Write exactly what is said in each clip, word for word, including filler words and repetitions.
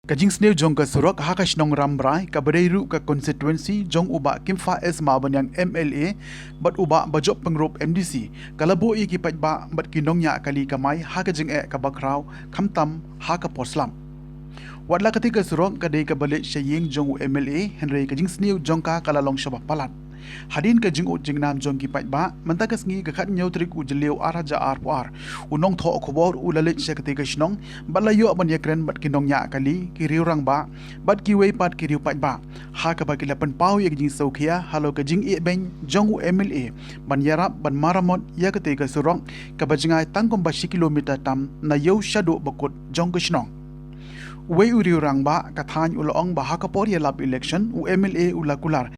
Ka jingsniew jong ka surok ha ka shnong Rambrai, kaba dei ruh ka constituency jong u Bah Kimfa S Mawbaniang M L A bad u Bah Bajop Pyngrope M D C, ka la buh ïa ki paidbah bad ki nongñiah kali kamai ha ka jingeh kaba khraw, khamtam ha ka por slap. Wat la katei ka surok ka dei kaba leit sha ïing jong u M L A, hynrei ka jingsniew jong ka ka la long shaba palat. Hadien ka jingud jingnam jong ki paidbah, mynta ka sngi ka khathynñiew tarik u Jylliew ar hajar arphew ar, u nongthoh khubor u la leit sha katei ka shnong bad la ïoh ban ïakren bad ki nongñiah kali, ki riew rangbah bad kiwei pat ki riew paidbah, ha kaba ki la pynpaw ïa ka jingsngewkhia halor ka jingïehbeiñ jong u M L A ban ïarap ban maramot ïa katei ka surok kaba jngai tang kumba shi kilometer tam na ïew shaduh bakut jong ka shnong. Uwei u riew rangbah ka thaiñ u la ong ba ha ka por ïalap election u M L A u la kular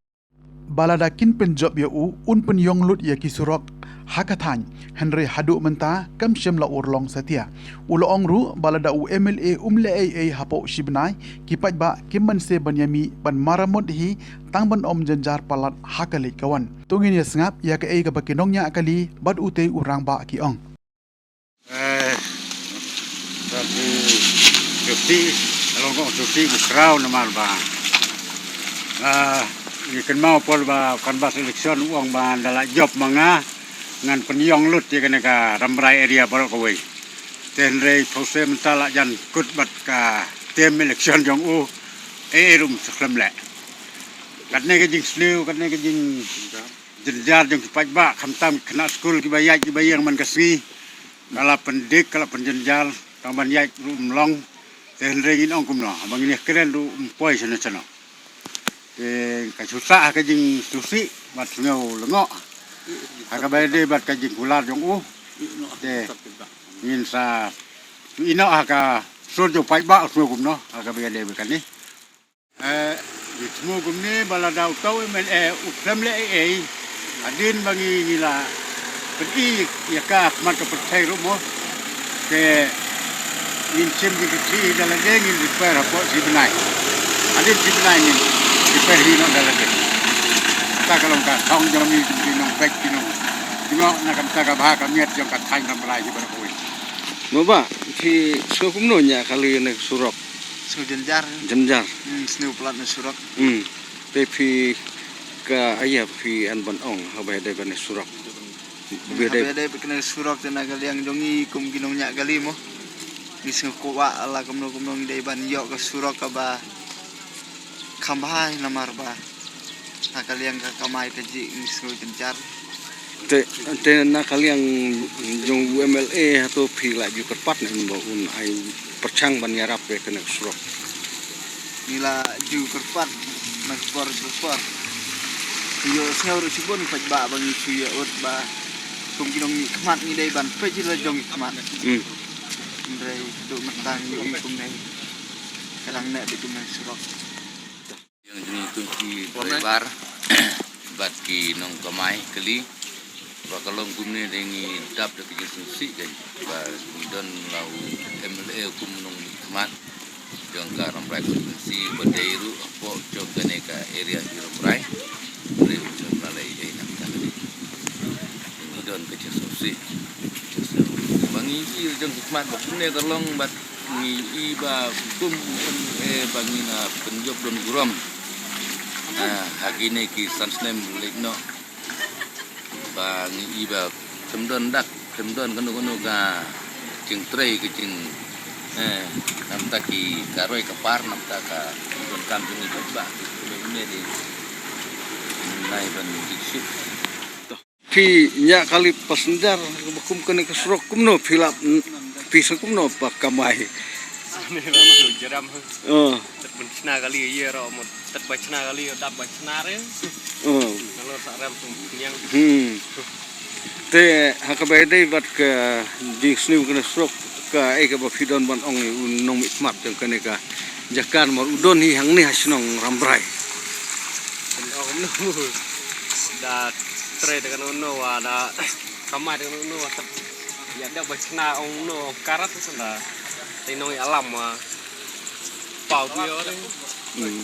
ba lada kin pynjop ïa u, un pynïong lut ïa ki surok ha ka thaiñ, hynrei haduh mynta kam shym la urlong satia. U la ong ruh ba lada u M L A um leh ei ei hapoh shi bnai, ki paidbah kim banse ban ïamih ban maramot hi, tang ban ym jynjar palat ha ka leit ka wan. To ngin ïa sngap ïa kaei kaba ki nongñiah kali bad utei u rangbah ki ong. Eh, ka sngewsih, ka long ka sngewsih ba khraw namar ba, ah, ngi kynmaw por ba canvass election u ong ba da la jop ma nga, ngan pynïong lut ïa kane ka Rambrai area baroh kawei. Te hynrei those mynta la jan kut bad ka term election jong u, eh, eh, rum sa khlem leh. Katne ka jingsniew, katne ka jing jynjar jong ki paidbah, khamtam ki khynnah skul kiba ïaid kiba ïeng man ka sngi. Ka la pyndik, ka la pynjynjar, tang ban ïaid ruh um long. Te hynrei ngin ong kumno, haba ngin ïakren ruh um poi shano shano. Te ka shu sah ha ka jingsngewsih bad sngew lyngngoh ha kaba ïadei bad ka jingkular jong u. Te ngin sa ïehnoh ha ka sur jong paidbah u sngew kumno ha kaba ïadei bad kane. Eh, ngi thmu kumne ba lada uto u M L A u khlem leh ei ei, hadien ba ngi, ngi la pyni ïa ka ha khmat ka pyrthei ruh mo. Te ngin shim jingkitkhlieh da lade, ngin repair hapoh shi bnai. Hadien shi bnai ngin repair hi noh da lade. Kata ka long ka thong jong ngi, ki nongbeit ki nong, ki nong na ka bynta ka bha ka miat jong ka thaiñ Rambrai hi baroh kawei. Mo bah, phi sngew kumno ñiah kali ïa kane ka surok? Sngew jynjar. Jynjar. Hmm, sngew palat na surok. Hmm. Te phi ka aïu phi an ban ong haba ïadei bad kane ka surok? Hmm, haba ïadei bad kane ka surok te na ka liang jong ngi kum ki nongñiah kali mo, ngi sngew kwah la kumno kumno ngi dei ban ïoh ka surok kaba kham bha namar ba ha ka liang ka kamai kajih ngi sngew jynjar. Te, te na ka liang jong u M L A hato phi la ju kyrpad ne em ba un ai pyrshang ban ïarap ïa kane ka surok? Ngi la ju kyrpad na ka por ka por. Ngi ïohsngew ruh shibun paidbah ba ngi shu ïa ud ba kum ki nongmihkhmat ngi dei ban peit la jong ki khmat. Hmm. Hynrei haduh mynta ngi ïohi kumne. Ka dang neh beit kumne surok. Ïa ngi kum ki driver bad ki nongkamai kali ba ka long kumne, te ngi dap da ka jingsngewsih kein ba ngi don la u M L A kum u nongmihkhmat jong ka Rambrai constituency ba dei ruh hapoh jong kane ka area hi Rambrai. Hynrei um shym la leh ei ei na ka bynta kane. Ngi don ka jingsngewsih. Ba ngi ïohi jong ki khmat ba kumne ka long bad ngi ïohi ba kum, eh, ba ngi na pynjop don burom. Ah, ha kine ki san snem leit noh ba ngi ïohi ba khlem don dak, khlem don kano kano ka jingtrei ka jing, eh, na ka bynta ki ka roi ka par, na ka bynta ka jingdonkam jong ngi ba, ba kumne dei. Nai ban dikshit. Phi ñiah kali passenger ba kum kane ka surok kumno phi lap, phi sa kumno ba kamai? Ani ba tu jaram. Oh. Tat ban chna kali ye ro mo, tat ba chna kali dap ba chna re. Oh. Nalo sa ram tum nyang. Hmm. Te ha kaba ïadei bad ka jingsniew kane surok, kaei kaba phi don ban ong ïa u nongmihkhmat jong kane ka jaka namar u don hi hangne ha shnong Rambrai? Ong no. Da trei da kano no wa da kamai da kano no wa. Ïa da ba chna ong no karat sa da. Te nong ïa lam wa. Pau tu yo. Hmm.